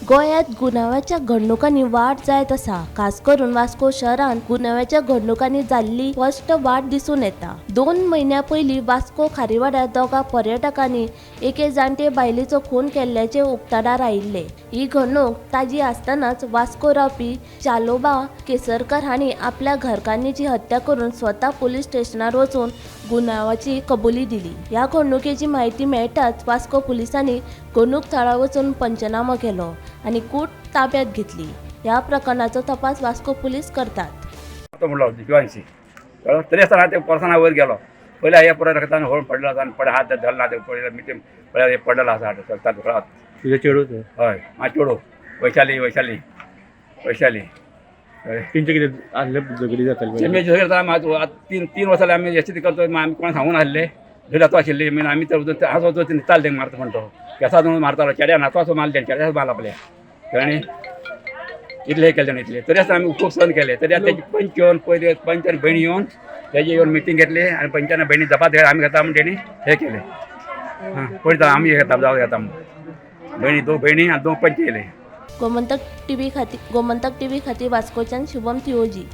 गोंयांत गुन्यांवाच्या घडणुकांनी वाड जायत आसा. खास करून वास्को शहरांत गुन्यांवाच्या घडणुकांनी जाल्ली स्पश्ट वाड दिसून येता. 2 म्हयन्यां पयलीं वास्को खारीवाड्यार दोगा पर्यटकांनी एके जाणटे बायलेचो खून केल्ल्याचें उक्ताडार आयिल्लें. ही घडणूक ताजी आसतनाच वास्को रावपी शालोबा केसरकर हांणी आपल्या घरकान्नीची हत्या करून स्वता पुलीस स्टेशनार वचून गुन्यांवाची कबुली दिली. ह्या घडणुकेची म्हायती मेळटाच वास्को पुलिसांनी घडणूक थळार वचून पंचनामो केलो आनी कूड ताब्यात घेतली. ह्या प्रकरणाचो तपास वास्को पुलीस करतात. तो म्हणलो जिवांशी कळ्ळो. तरी आसतना ते परसाना वयर गेलो. पयल्या हे परत रगतान होळ पडलो आसा आनी पड हात धरला ते पळयला मिटींग पळयला हे पडलेलो आसा रगतात घोळात. तुझे चेडूच आहे? हय, मा चेडो वैशाली, वैशाली, वैशाली, हय. तेंचे कितें आहले झगडी जाताली? तेमी झगडी जाता. 3 3 वर्सां आमी यशस्वी करतो. आमी कोणाक सांगून आसले धड जातो आशिल्ली. मागीर आमी तर हांसो न्हिताले तेंका मारता म्हणटा तो केसा दोन मारतालो. चेड्या नाचो असो मारले, चेड्याच मारला आपल्या. कळ्ळें न्ही? इतलें हे केलें ताणें इतलें. तरी आसतना आमी खूब सहन केलें. तरी आतां तेजी पंच येवन, पयली पंच आनी भयणी येवन तेजी येवन मिटींग घेतली आनी पंचान भयणी जपात आमी घेता म्हण तेणी हे केलें. हां, पळयता आमी हे घेता, जावं घेता म्हण. भयणी, दोन भयणी आनी दोन पंच येयले. गोमंतक टीव्ही खातीर, गोमंतक टीव्ही खातीर वास्कोच्यान शुभम थिओजी.